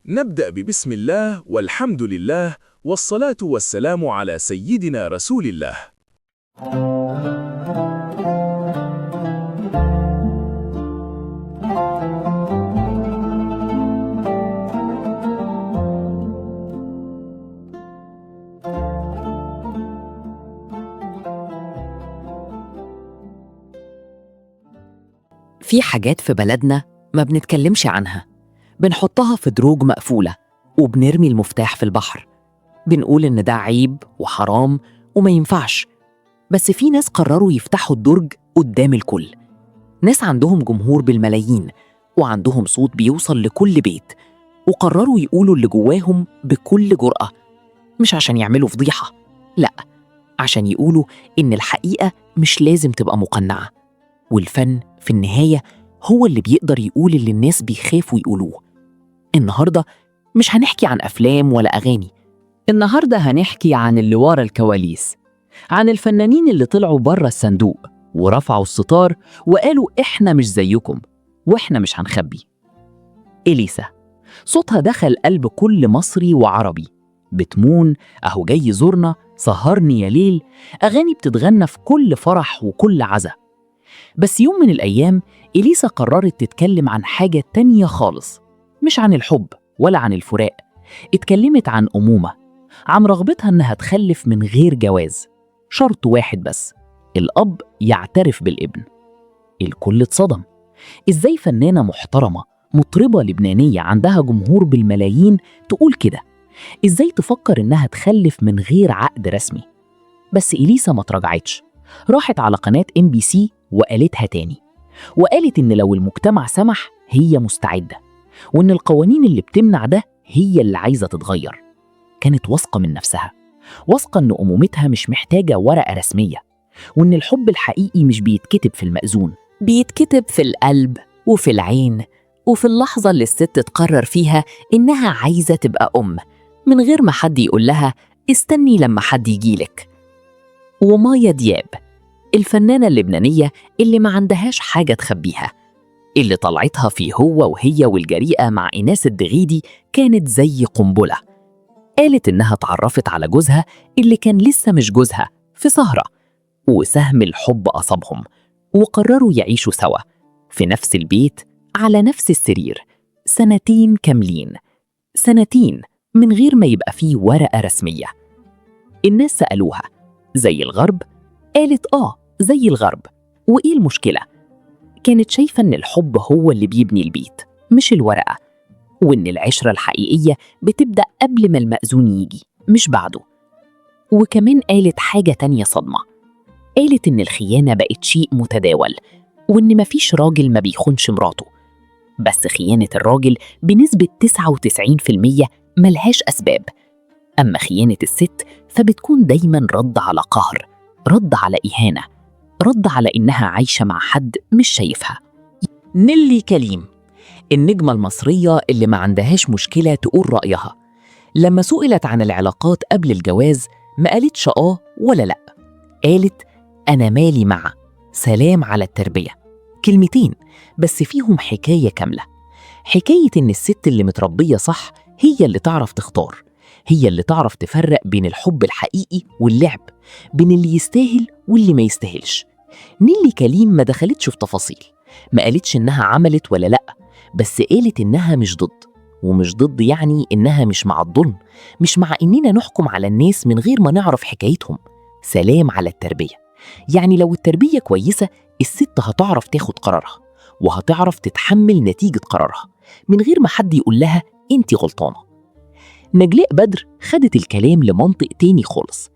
نبدأ ببسم الله والحمد لله والصلاة والسلام على سيدنا رسول الله. في حاجات في بلدنا ما بنتكلمش عنها، بنحطها في دروج مقفولة وبنرمي المفتاح في البحر. بنقول إن ده عيب وحرام وما ينفعش، بس في ناس قرروا يفتحوا الدرج قدام الكل. ناس عندهم جمهور بالملايين وعندهم صوت بيوصل لكل بيت، وقرروا يقولوا اللي جواهم بكل جرأة، مش عشان يعملوا فضيحة، لأ، عشان يقولوا إن الحقيقة مش لازم تبقى مقنعة، والفن في النهاية هو اللي بيقدر يقول اللي الناس بيخافوا يقولوه. النهاردة مش هنحكي عن أفلام ولا أغاني، النهاردة هنحكي عن اللي ورا الكواليس، عن الفنانين اللي طلعوا بره الصندوق ورفعوا الستار وقالوا إحنا مش زيكم وإحنا مش هنخبي. إليسا صوتها دخل قلب كل مصري وعربي، بتمون، أهو جاي يزورنا، سهرني يا ليل، أغاني بتتغنى في كل فرح وكل عزا. بس يوم من الأيام إليسا قررت تتكلم عن حاجة تانية خالص، مش عن الحب ولا عن الفراق. اتكلمت عن أمومة، عن رغبتها إنها تخلف من غير جواز، شرط واحد بس، الأب يعترف بالابن. الكل اتصدم. إزاي فنانة محترمة مطربة لبنانية عندها جمهور بالملايين تقول كده؟ إزاي تفكر إنها تخلف من غير عقد رسمي؟ بس إليسا ما تراجعتش، راحت على قناة MBC وقالتها تاني، وقالت إن لو المجتمع سمح هي مستعدة، وإن القوانين اللي بتمنع ده هي اللي عايزة تتغير. كانت واثقة من نفسها، واثقة إن أمومتها مش محتاجة ورقة رسمية، وإن الحب الحقيقي مش بيتكتب في المأذون، بيتكتب في القلب وفي العين وفي اللحظة اللي الست تقرر فيها إنها عايزة تبقى أم، من غير ما حد يقول لها استني لما حد يجيلك. ومايا دياب، الفنانة اللبنانية اللي ما عندهاش حاجة تخبيها، اللي طلعتها في هو وهي والجريئة مع إيناس الدغيدي كانت زي قنبلة. قالت إنها اتعرفت على جوزها اللي كان لسه مش جوزها في سهرة، وسهم الحب أصابهم، وقرروا يعيشوا سوا في نفس البيت على نفس السرير سنتين كاملين، سنتين من غير ما يبقى فيه ورقة رسمية. الناس سألوها زي الغرب؟ قالت آه زي الغرب، وإيه المشكلة؟ كانت شايفة إن الحب هو اللي بيبني البيت مش الورقة، وإن العشرة الحقيقية بتبدأ قبل ما المأذون يجي مش بعده. وكمان قالت حاجة تانية صدمة، قالت إن الخيانة بقت شيء متداول، وإن مفيش راجل ما بيخونش مراته، بس خيانة الراجل بنسبة 99% ملهاش أسباب، أما خيانة الست فبتكون دايماً رد على قهر، رد على إهانة، رد على إنها عايشة مع حد مش شايفها. نيلي كليم، النجمة المصرية اللي ما عندهاش مشكلة تقول رأيها، لما سئلت عن العلاقات قبل الجواز ما قالتش آه ولا لأ، قالت أنا مالي مع، سلام على التربية. كلمتين بس فيهم حكاية كاملة، حكاية إن الست اللي متربية صح هي اللي تعرف تختار، هي اللي تعرف تفرق بين الحب الحقيقي واللعب، بين اللي يستاهل واللي ما يستاهلش. نيلي كليم ما دخلتش في تفاصيل، ما قالتش إنها عملت ولا لأ، بس قالت إنها مش ضد، ومش ضد يعني إنها مش مع الظلم، مش مع إننا نحكم على الناس من غير ما نعرف حكايتهم. سلام على التربية، يعني لو التربية كويسة الست هتعرف تاخد قرارها، وهتعرف تتحمل نتيجة قرارها من غير ما حد يقول لها أنت غلطانة. نجلاء بدر خدت الكلام لمنطق تاني خالص،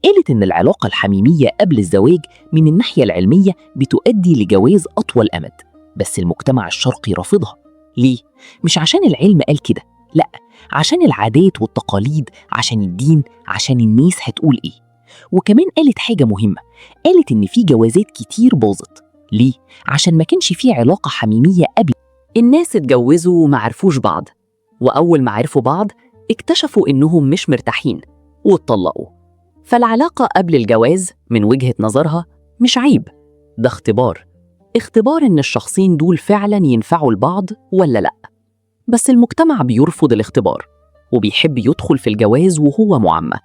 قالت إن العلاقة الحميمية قبل الزواج من الناحية العلمية بتؤدي لجواز أطول أمد، بس المجتمع الشرقي رافضها. ليه؟ مش عشان العلم قال كده، لأ، عشان العادات والتقاليد، عشان الدين، عشان الناس هتقول إيه. وكمان قالت حاجة مهمة، قالت إن في جوازات كتير باظت. ليه؟ عشان ما كانش في علاقة حميمية قبل. الناس اتجوزوا وما عرفوش بعض، وأول ما عرفوا بعض اكتشفوا إنهم مش مرتاحين واتطلقوا. فالعلاقة قبل الجواز من وجهة نظرها مش عيب، ده اختبار، اختبار إن الشخصين دول فعلاً ينفعوا لبعض ولا لأ. بس المجتمع بيرفض الاختبار وبيحب يدخل في الجواز وهو معمى،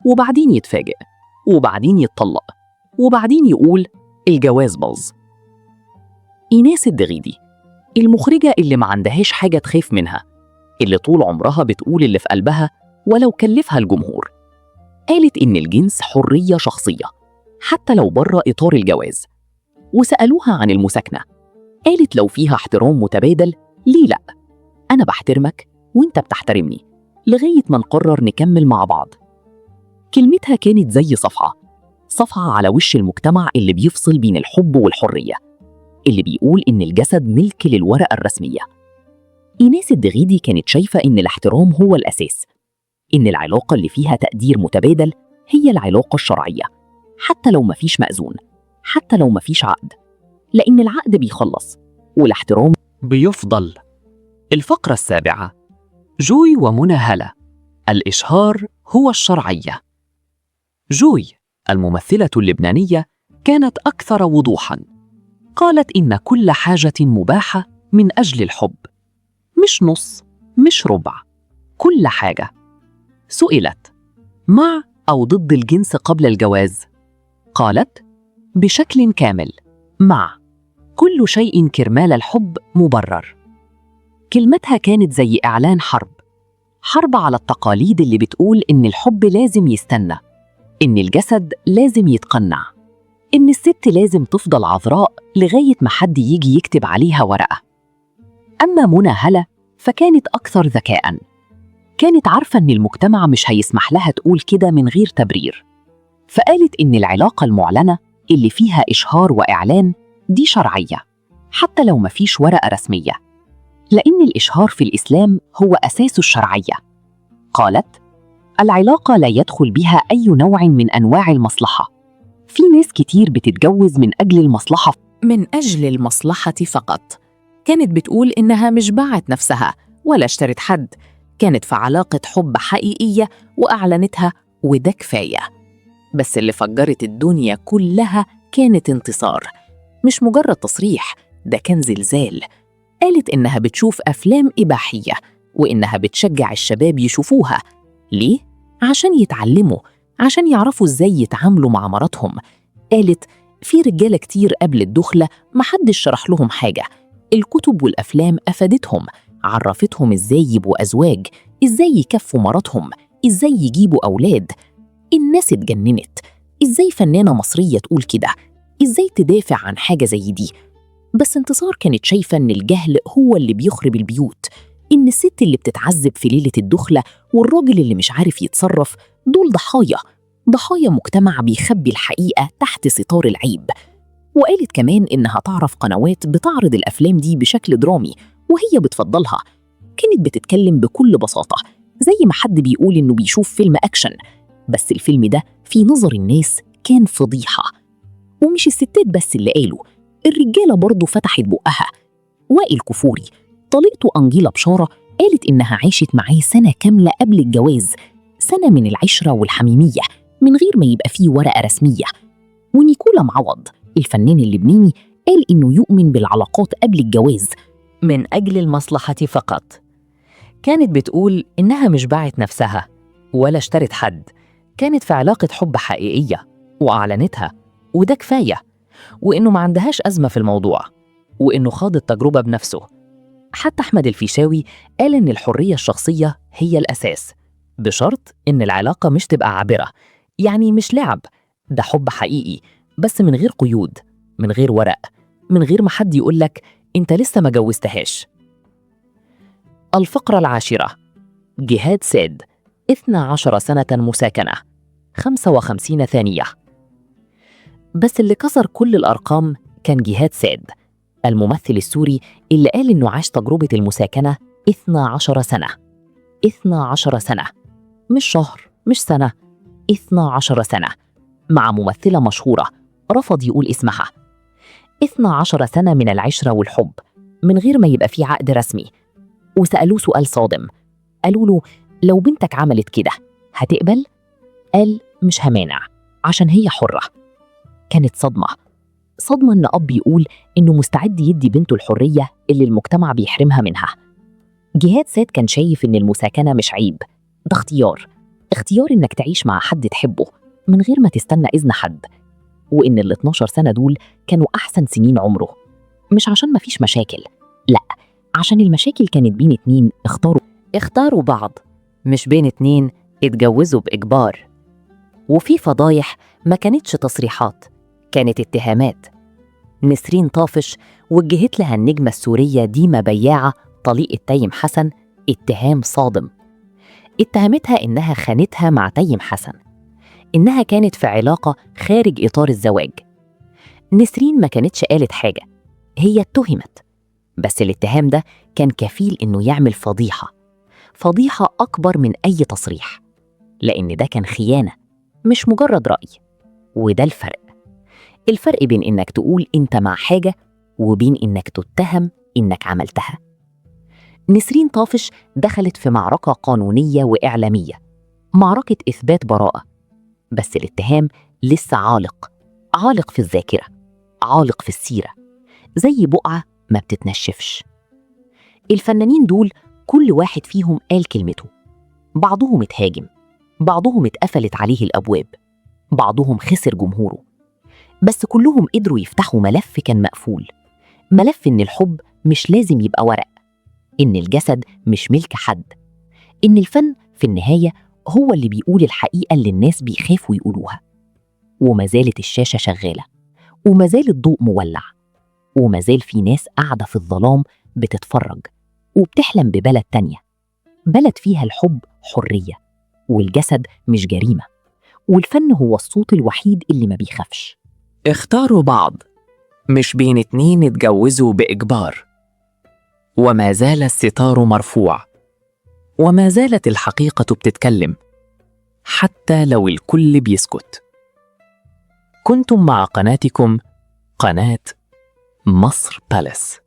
وبعدين يتفاجئ، وبعدين يتطلق، وبعدين يقول الجواز باظ. إيناس الدغيدي، المخرجة اللي ما عندهاش حاجة تخاف منها، اللي طول عمرها بتقول اللي في قلبها ولو كلفها الجمهور، قالت إن الجنس حرية شخصية حتى لو بره إطار الجواز. وسألوها عن المساكنة، قالت لو فيها احترام متبادل ليه لأ؟ أنا بحترمك وإنت بتحترمني لغاية ما نقرر نكمل مع بعض. كلمتها كانت زي صفعة، صفعة على وش المجتمع اللي بيفصل بين الحب والحرية، اللي بيقول إن الجسد ملك للورقة الرسمية. إيناس الدغيدي كانت شايفة إن الاحترام هو الأساس، إن العلاقة اللي فيها تقدير متبادل هي العلاقة الشرعية، حتى لو مفيش مأذون، حتى لو مفيش عقد، لأن العقد بيخلص والاحترام بيفضل. الفقرة السابعة، جوي ومنى هلا، الإشهار هو الشرعية. جوي الممثلة اللبنانية كانت أكثر وضوحاً، قالت إن كل حاجة مباحة من أجل الحب، مش نص مش ربع، كل حاجة. سئلت مع أو ضد الجنس قبل الجواز؟ قالت بشكل كامل مع، كل شيء كرمال الحب مبرر. كلمتها كانت زي إعلان حرب، حرب على التقاليد اللي بتقول إن الحب لازم يستنى، إن الجسد لازم يتقنع، إن الست لازم تفضل عذراء لغاية ما حد يجي يكتب عليها ورقة. أما منى هلا فكانت أكثر ذكاءً، كانت عارفة إن المجتمع مش هيسمح لها تقول كده من غير تبرير، فقالت إن العلاقة المعلنة اللي فيها إشهار وإعلان دي شرعية حتى لو مفيش ورقة رسمية، لأن الإشهار في الإسلام هو أساس الشرعية. قالت العلاقة لا يدخل بها أي نوع من أنواع المصلحة، في ناس كتير بتتجوز من أجل المصلحة، من أجل المصلحة فقط. كانت بتقول إنها مش باعت نفسها ولا اشترت حد، كانت في علاقة حب حقيقية وأعلنتها، وده كفاية. بس اللي فجرت الدنيا كلها كانت انتصار، مش مجرد تصريح، ده كان زلزال. قالت إنها بتشوف أفلام إباحية وإنها بتشجع الشباب يشوفوها. ليه؟ عشان يتعلموا، عشان يعرفوا إزاي يتعاملوا مع مراتهم. قالت في رجالة كتير قبل الدخلة محدش شرح لهم حاجة، الكتب والأفلام أفادتهم، عرفتهم إزاي يبقوا أزواج، إزاي يكفوا مراتهم، إزاي يجيبوا أولاد. الناس اتجننت، إزاي فنانة مصرية تقول كده؟ إزاي تدافع عن حاجة زي دي؟ بس انتصار كانت شايفة إن الجهل هو اللي بيخرب البيوت، إن الست اللي بتتعذب في ليلة الدخلة والراجل اللي مش عارف يتصرف دول ضحايا، ضحايا مجتمع بيخبي الحقيقة تحت ستار العيب. وقالت كمان إنها تعرف قنوات بتعرض الأفلام دي بشكل درامي وهي بتفضلها. كانت بتتكلم بكل بساطة زي ما حد بيقول إنه بيشوف فيلم أكشن، بس الفيلم ده في نظر الناس كان فضيحة. ومش الستات بس اللي قالوا، الرجالة برضه فتحت بقها. وائل كفوري طليقته أنجيلا بشارة قالت إنها عاشت معاه سنة كاملة قبل الجواز، سنة من العشرة والحميمية من غير ما يبقى فيه ورقة رسمية. ونيكولا معوض الفنان اللبناني قال إنه يؤمن بالعلاقات قبل الجواز من أجل المصلحة فقط. كانت بتقول إنها مش باعت نفسها ولا اشترت حد، كانت في علاقة حب حقيقية وأعلنتها، وده كفاية، وإنه ما عندهاش أزمة في الموضوع، وإنه خاض التجربة بنفسه. حتى أحمد الفيشاوي قال إن الحرية الشخصية هي الأساس، بشرط إن العلاقة مش تبقى عابرة، يعني مش لعب، ده حب حقيقي بس من غير قيود، من غير ورق، من غير ما حد يقولك أنت لسه ما جوزتهاش. الفقرة العاشرة، جهاد ساد، 12 سنة مساكنة، 55 ثانية. بس اللي كسر كل الأرقام كان جهاد ساد، الممثل السوري اللي قال إنه عاش تجربة المساكنة 12 سنة. 12 سنة، مش شهر، مش سنة، 12 سنة، مع ممثلة مشهورة رفض يقول اسمها. 12 سنة من العشرة والحب من غير ما يبقى في عقد رسمي. وسألوه سؤال صادم، قالوا له لو بنتك عملت كده هتقبل؟ قال مش همانع عشان هي حرة. كانت صدمة، صدمة إن أب يقول إنه مستعد يدي بنته الحرية اللي المجتمع بيحرمها منها. جهاد ساد كان شايف إن المساكنة مش عيب، ده اختيار، اختيار إنك تعيش مع حد تحبه من غير ما تستنى إذن حد، وإن ال 12 سنة دول كانوا أحسن سنين عمره، مش عشان مفيش مشاكل، لأ، عشان المشاكل كانت بين اتنين اختاروا بعض، مش بين اتنين اتجوزوا بإجبار. وفي فضايح ما كانتش تصريحات، كانت اتهامات. نسرين طافش وجهت لها النجمة السورية ديما بياعة طليقة تيم حسن اتهام صادم. اتهمتها إنها خانتها مع تيم حسن، إنها كانت في علاقة خارج إطار الزواج. نسرين ما كانتش قالت حاجة، هي اتهمت، بس الاتهام ده كان كفيل إنه يعمل فضيحة، فضيحة أكبر من أي تصريح، لأن ده كان خيانة مش مجرد رأي. وده الفرق، الفرق بين إنك تقول أنت مع حاجة وبين إنك تتهم إنك عملتها. نسرين طافش دخلت في معركة قانونية وإعلامية، معركة إثبات براءة، بس الاتهام لسه عالق، عالق في الذاكرة، عالق في السيرة، زي بقعة ما بتتنشفش. الفنانين دول كل واحد فيهم قال كلمته، بعضهم اتهاجم، بعضهم اتقفلت عليه الأبواب، بعضهم خسر جمهوره، بس كلهم قدروا يفتحوا ملف كان مقفول، ملف إن الحب مش لازم يبقى ورق، إن الجسد مش ملك حد، إن الفن في النهاية هو اللي بيقول الحقيقة اللي الناس بيخافوا يقولوها. وما زالت الشاشة شغالة، وما زال الضوء مولع، وما زال في ناس قاعدة في الظلام بتتفرج وبتحلم ببلد تانية، بلد فيها الحب حرية، والجسد مش جريمة، والفن هو الصوت الوحيد اللي ما بيخافش. اختاروا بعض، مش بين اتنين اتجوزوا بإجبار. وما زال الستار مرفوع، وما زالت الحقيقة بتتكلم، حتى لو الكل بيسكت. كنتم مع قناتكم، قناة مصر بالاس.